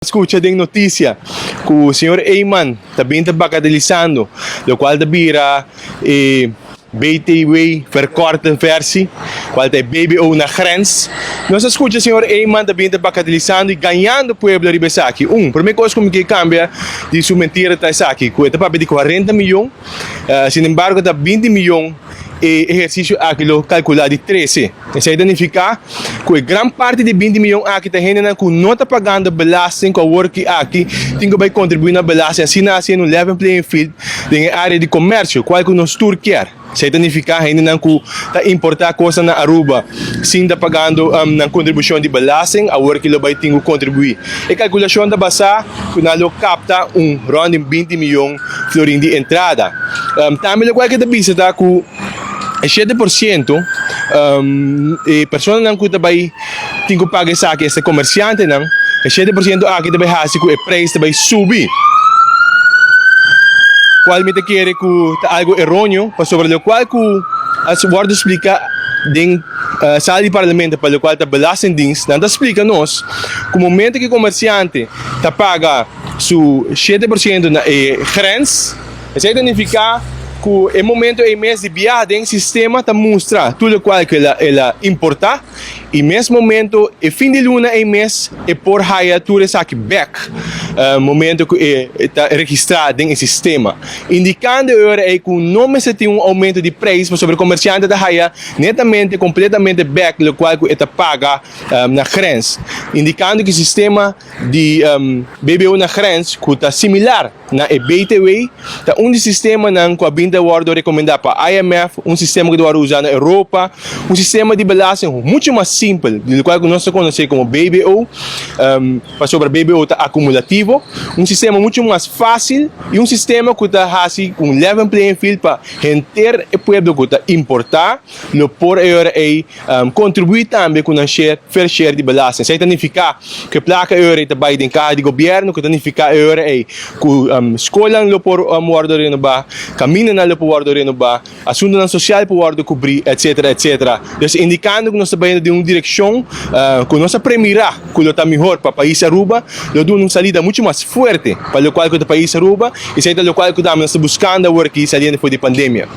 Scucha den noticia cu señor Eman ta bin ta bagatelisando locual ta bira e BTW verkorte versie, cual ta e BBO na grens. Nos a scucha señor Eman ta bin ta bagatelisando y gañando pueblo riba esaki. Un, prome cos cu mi ke cambia di su mentira ta esaki, cu e ta papia di 40 miyon, sinembargo ta 20 miyon e ehercicio aki lo calcula di trece. Esei ta nifiká ku e gran parti di 20 miyon aki ta hendenan ku no ta pagando belasting ku awor ki aki tin ku bai kontribuí na belasting asina hasiendo un level playing field den e área di komersio kual ku nos tur kier. Esei ta nifiká hendenan ku ta importá kosnan na Aruba sin ta pagando nan kontribushon di belasting awor ki lo bai tin ku kontribuí. E kalkulashon ta basá ku nan lo kapta un rònt di 20 miyon florin di entrada. Tambe lokual ke ta bisa ta ku. E 7% e personanan ku ta bai tin ku paga esaki esta komersiantenan, e 7% aki ta bai hasi ku e preis ta bai subi. Kual mi ta kere ku ta algu eronio pasobra lokual ku a wòrdu splika den sala di parlamento pa lokual ta belastingdienst, nan ta splika nos ku momento ku e komersiante ta paga su 7% na e grens, Esei ta nifiká ku e momento ei mes di biaha den sistema ta mustra tur lokual ku el a importá i mes momento e fin di luna ei mes e por haya tur esaki bèk momento ku e ta registrá den e sistema, indikando e ora ei ku no mester tin un oumento di preis pasobra e komersiante ta haya netamente kompletamente bèk lokual ku e ta paga na grens, indikando ku e sistema di BBO na grens ku ta similar. Na e BTW ta un di sistemanan ku a bin ta wòrdu rekomendá pa IMF, un sistema ku ta wòrdu usá na Europa, un sistema di belasting muchu mas simpel di lokual ku nos ta konosé komo BBO, pasobra BBO ta akumulativo, un sistema muchu mas fásil i un sistema ku ta hasi un level playing field pa henter e pueblo ku ta importá lo por e ora ei Kontribuí tambe ku nan share, fair share di belasting. Esei ta nifiká ku e plaka e ora ei ta bai den kaha di gobièrnu, ku ta nifiká e ora ei ku skolnan lo por wòrdu renobá, kamindanan lo por wòrdu renobá, asuntunan sosial por wòrdu kubrí, etsetera, etsetera. Dus indikando ku nos ta bayendo den un direkshon ku nos a premirá ku lo ta mihor pa pais Aruba, lo duna un salida muchu mas fuerte pa lokual ku ta pais Aruba, esei ta lokual ku tambe nos ta buskando awor aki saliendo for di pandemia.